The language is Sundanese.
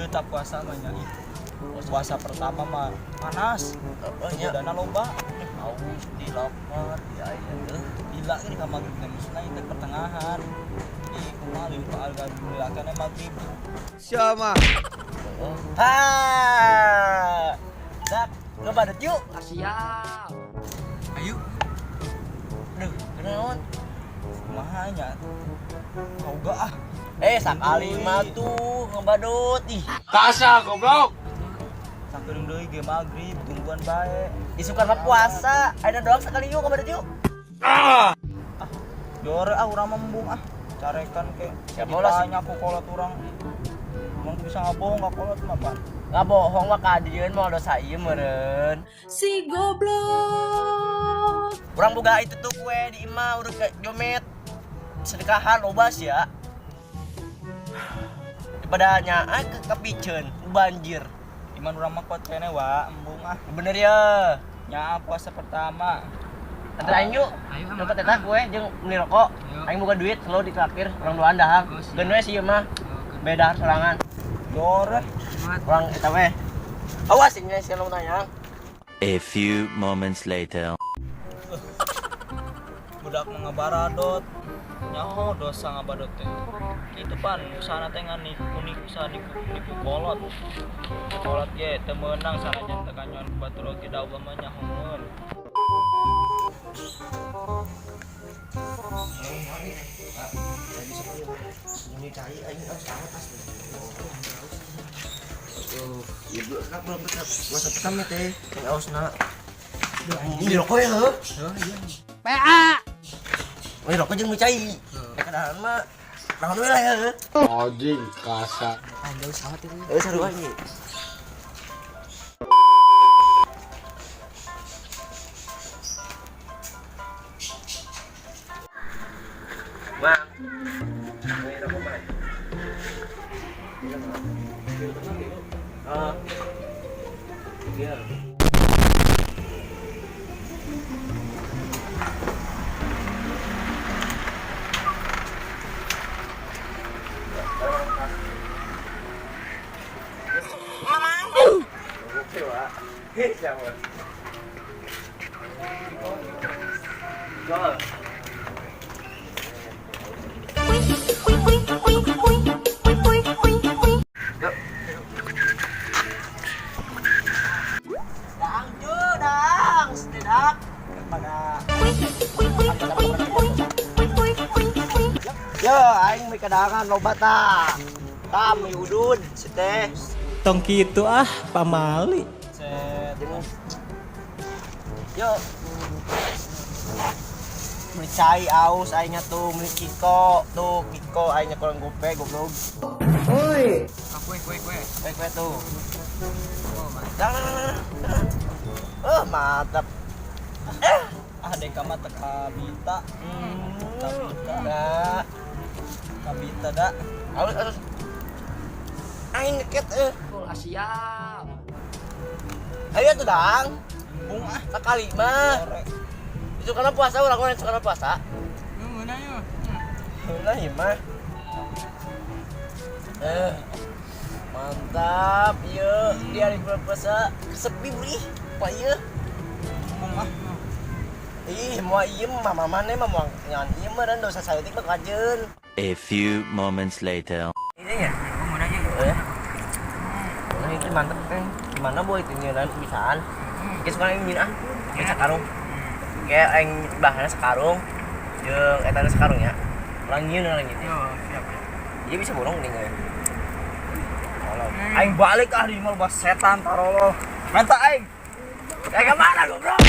Ieu tak puasa mah nya. Ih. Puasa pertama mah panas. Oh nya. Godana loba. Aus di lapar di aya teh. Gila ini ka maghrib teh maksudna ieu teh pertengahan. Ih, kumaha leuwih alhamdulillah kana maghrib. Siapa? Ha. Dak, ngebadut yuk. Siap. Ayo. Duh, kenaon? Kumaha nya? Kau ah. Sakali mah tuh ngebadut ih. Kasa goblok. Sakedeung deui ge maghrib tungguan bae. Isukan mah puasa, ayeuna doang sekali yuk ngebadut yuk. Ah. Jore ah urang mah embung ah. Carekan ke. Siapa lah sih? Ditanya ku kolot urang. Emang bisa ngabohong ka kolot mah, Pak. Ngabohong mah ka dieun mah dosa ieu meureun. Si goblok. Urang boga itu tuh kue di imah urang ke jomet. Sedekahan loba sih ya. Daripada nyaa ke kepiceun, banjir. Iman urang mah kuat kene wa, embung ah. Bener ya. Nyaa puasa pertama. Antar aing yuk. Ayo, Nyopet eta kue jeung beli rokok. Ayo. Aing boga duit selalu ditraktir urang duaan dahar. Oh, siap. Geun we sih ieu mah. Beda sorangan. Jore. Urang eta we. Awas ini sih lu tanya. A few moments later. Budak mah ngabaradot. Nyaho dosa ngabadot teh. Kitu pan usahana teh ngan nipu nipu usaha nipu nipu kolot. Kolot ge teu meunang sanajan teu kanyon ku batur oge da Allah mah nyahoeun. Ini cai aing aus banget asli. Iya belum belum puasa pertama teh yang ausna. Ini rokok ya heuh? PA. Ini rokok jeung cai. Kadang mah naon we lah ya heuh. Anjing kasa. Eh sarua ini. Bang. Ini rokok mah. Ah. Iya. Oke, Pak. Siapa? Gol. Yuk. Dang, cu, dang, setedak. Pada Yo, aing mi kadangan loba tah. Tah mi udud si teh. Tong kitu ah pamali. Set. Yo. Beli cai aus aingnya tuh, beli Kiko tuh, Kiko aingnya kurang gope goblok. Oi. Kue kue kue. Kue kue tuh. Dang, dang, dang, dang. Oh, mantap. Ah deka mah teu kabita. Kabita. Nah, Kabita da. halus halus. Aing ngeket eh. Siap. Ayo tuh dang. Embung ah. Sekali mah. Jore. Itu karena puasa urang mah itu karena puasa. Mana yuk? Nah, ieu mah. Mantap, ieu di hari bulan puasa sepi beli, Pak ieu. Embung ah. Ih, mau ieu mah mamane mah moal ngan ieu mah dan dosa saeutik mah kajeun. A few moments later. Ini ya. Oh, mana yuk? Ya. Nah, itu mantep kan. Gimana boy itu nyelan bisaan. Kayak suka aing ah. Kayak sakarung. Kayak aing bahanna sakarung jeung etana sakarung ya. Urang nyieun urang nyieun. Yo, siap ya. Iya bisa borong nih ya. Aing balik ah di mall bas setan tarolo. Menta aing. Eh kemana goblok?